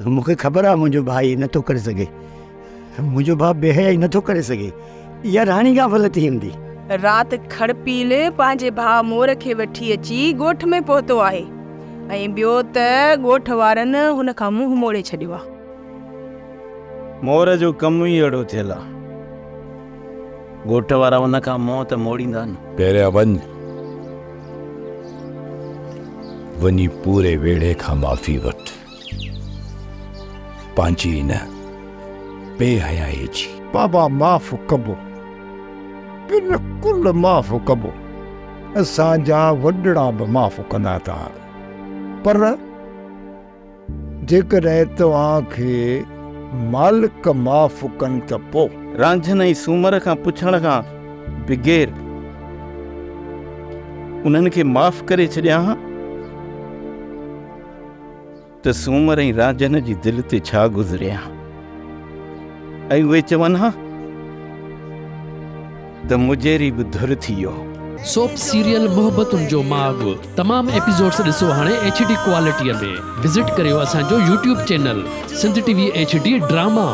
مون کي خبر آ منهنجو ڀاء ائين نٿو ڪري سگهي. منهنجو ڀاء بي حيائي نٿو ڪري سگهي. اها راڻي کان غلطي هوندي. رات کڙپيل پنهنجي ڀاء مور کي وٺي اچي ڳوٺ ۾ پهتو آهي ۽ ٻيو ته ڳوٺ وارن هن کان منهن موڙي ڇڏيو آ. مور جو ڪم ئي اهڙو ٿيل آ. ڳوٺ وارا ان کان منهن ته موڙيندا نه. پهريان وڃ، وڃي پوري ويڙهي کان معافي وٺ. پنهنجي ان بي حيائيء جي. بابا معاف ڪبو، بلڪل معاف ڪبو. اسان جا وڏڙا به معاف ڪندا توهان کي. پر جيڪڏهن توهان کي مالڪ معاف ڪن ته پوء. رانجهن ۽ سومر کان پڇڻ کان بغير انهن کي معاف ڪري ڇڏيان ها ته سومر ۽ رانجهن جي دل تي ڇا گذري ها ۽ اهي چون ها ته مجيري به ڌر ٿي ويو. سوپ سيريل محبتن جو ماڳ تمام ايپيسوڊس ڏسو هاڻي ايڇ ڊي ڪوالٽي ۾ وزٽ ڪريو اسان جو YouTube channel Sindh T V H D drama.